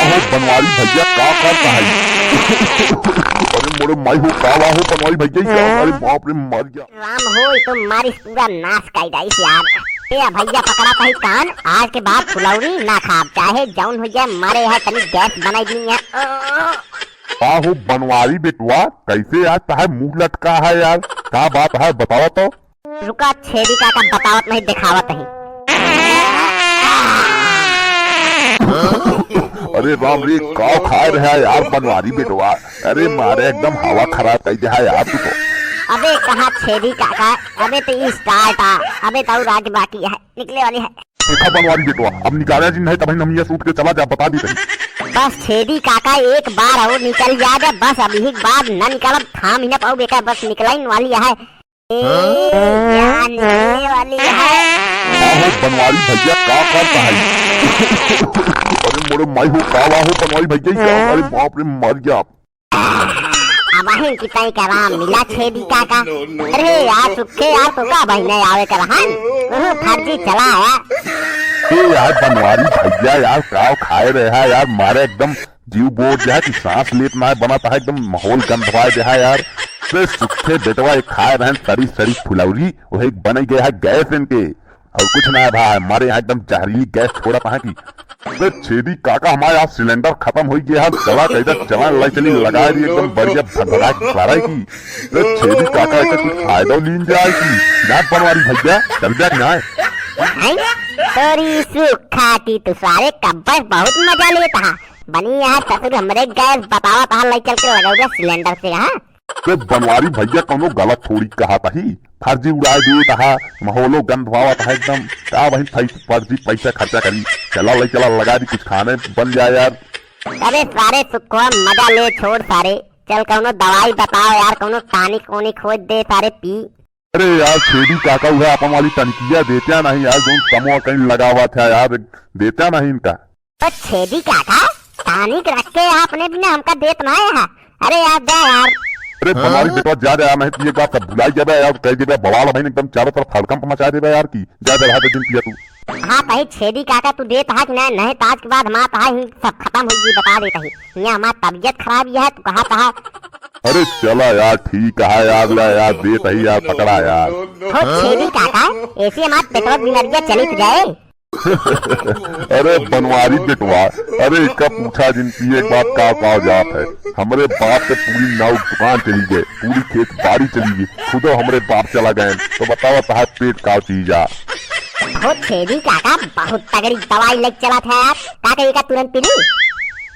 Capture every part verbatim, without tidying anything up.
अहो बनवारी भैया, का करता है? अरे मोरे माई हो, का बा हो बनवारी भैया, ई का? अरे बाप रे, मर गया। राम हो, ई तो मारिस पूरा नाश कर डाइस यार। ए भैया, पकड़ा तही कान, आज के बाद फुलौरी ना खाब, चाहे जौन हो जाए, मरे है, तनी गैस बनाई दी है। का हो बनवारी बेटवा, कैसे आज तहार मुंह लटका है यार? का बात है, बतावा तो। रुका, छेदी काका बतावत नहीं, देखावत नहीं। अरे राम रे, का खाए रहा यार बनवारी बेटवा? अरे मारे एकदम हवा खराब कर दिया यार तू तो। अबे कहाँ छेदी काका, अबे तो ई start आ, अबे तो और आगे बाकी है, निकले वाली है। देखा बनवारी बेटवा, अब निकाला जी नहीं तब हम ये सूट के चला जा, बता दी तनी। बस छेदी काका एक बार और निकल जा दे, बस अभी एक बार न निकलब, थाम ही न पाऊ बेटा, बस निकलाइन वाली है। ए, यहाँ निकलने वाली है। का हो बनवारी भैया, का करता है? अरे मोरे माई हो, का बा हो बनवारी भैया, ई का? अरे बाप रे, मर गया। अब अहिन की तई का राम मिला छेदी काका। अरे यार सुखे यार, तो का बहिने आवे का रहन? ओहो, फर्जी चला आया। ए यार बनवारी भैया यार, का खाए रहा यार, मारे एकदम जीव बोर जाए कि सांस लेत ना है, बना ता है एकदम माहौल गंधवाए दे है यार। ते सुखे बेटवा एक खाए रहन सड़ी सड़ी फुलौरी, वही बन गया है गैस इनके, और कुछ ना है भाई, हमारे यहाँ एकदम जहरीली गैस छोड़ा ता है कि। ते छेदी काका हमारे यहाँ सिलेंडर खत्म हो गया है, चला कैसे चला लाई चली लगा रही एकदम बढ़िया भगभगा के भराई की। ते छेदी काका ऐसे कुछ फायदा लीन जाए कि ना बनवारी भैया, चल जा कि ना है? हैं? तोरी सुखा की तू सारे कब्बर बहुत मजा लेता है। बनी यहाँ ससुर हमरे गैस बतावा तहाँ लई चल के लगौले सिलेंडर से, हाँ? ते बनवारी भैया कौनो गलत थोड़ी कहा तही, फर्जी उड़ाए दिए तहा, माहौलो गंधवावा तहा एकदम। का वही फै-, फर्जी पैसा खर्चा करी, चला लई चला लगा दी कुछ खाने बन जाए यार। अबे सारे सुखवा मजा ले छोड़ सारे, चल कौनो दवाई बताओ यार, कौनो टॉनिक वोनिक खोज दे सारे पी। अरे यार छेदी काका उहे अपन वाली टनिकिया देत्या नहीं यार, जौन कमवा कहीं लगावा था यार, देत्या नहीं इनका। तो छेदी काका, टॉनिक रख के अपने बिना हमका देत ना है। अरे यार, दे यार। अरे बनवारी बेटवा, जा दे यार, नहीं तो ये बात सब भुलाई जाबे यार, कह देबे बवाल भाई एकदम चारों तरफ हड़कंप मचा देबे यार की। जा दे, रहा दे दिन पिया तू। हाँ, तही छेदी काका तू देत हा कि नहीं, नहीं तो आज के बाद हमार तहा ही सब खत्म हो जी, बता देत ही। यहाँ हमार तबीयत खराब ही है, तू कहा तहा। अरे चला यार, ठीक है यार, ला यार, देत ही यार, पकड़ा यार। हो छेदी काका, ऐसे हमार पेटवा बीमारिया चलित जाए। अरे बनवारी बेटवा, अरे इका पूछा जिन की एक बात का का जात है। हमरे बाप के पूरी नाव दुकान चली गए, पूरी खेत बाड़ी चली गई, खुदो हमरे बाप चला गए, तो बतावा तहार पेट का चीज आ। हो छेदी काका, बहुत तगड़ी दवाई लग चला था यार, का कही का तुरंत पी ली?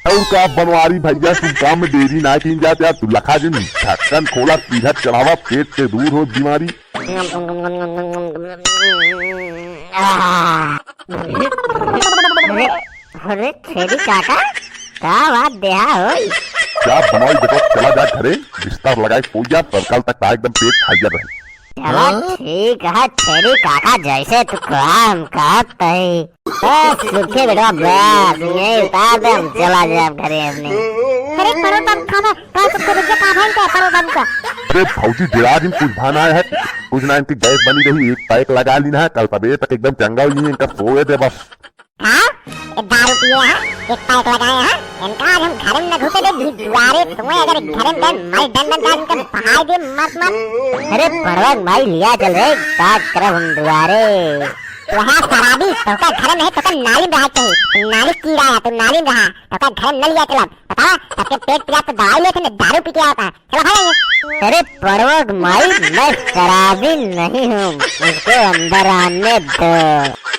और का बनवारी भैया, तू काम में देरी ना कीन जात यार, तू लखा जिन ढक्कन खोला, सीधा चढ़ावा, पेट से दूर हो बीमारी। अरे, अरे, छेदी काका, का बात देहा होई? जा बनवारी बेटवा, चला जा घरे, बिस्तर लगाई, सो जा, पर कल तक ता एकदम पेट खाइया रही। चला हाँ? ठीक है, छेदी काका, जैसे तू कहा हम कहत तही। बस, सुखे बेटवा, बस, यही उतार दे, हम चला जाए घरे अपने। अरे, परो बम खाना, का सुखे बेटवा, का भाई का, परो बम का। अरे भौजी, डेरा दिन कुछ भाना है, कुछ ना इनकी गैस बनी रही, एक पैक लगा ली ना, कल तबीयत तक एकदम चंगा हो जी, इनका सोए दे बस। हाँ? ये दारू पिए हैं, एक पैक लगाए हैं, इनका आज हम घर में न घुसे दे, भी दुआरे सोए, अगर घर में दे, मर डन डन का इनका बहाई दे, मत मत। अरे परवक भाई लिया चल रे, का करब हम दुआरे। वहाँ शराबी, तोका घर में है, तोका नाली में रहा चाहिए, नाली कीड़ा है, तू नाली में रहा, तोका घर में न लिया चलब, बतावा, सबके पेट पिरात तो दवाई लेते न दारू पी के आवत है। चलो भाग यहाँ। अरे पड़वा के माई, मैं शराबी नहीं हूँ, मुझको अंदर आने दो।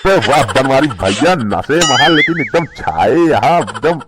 अरे वाह बनवारी भैया, नशे महा लेकिन एकदम छाए यहाँ, एकदम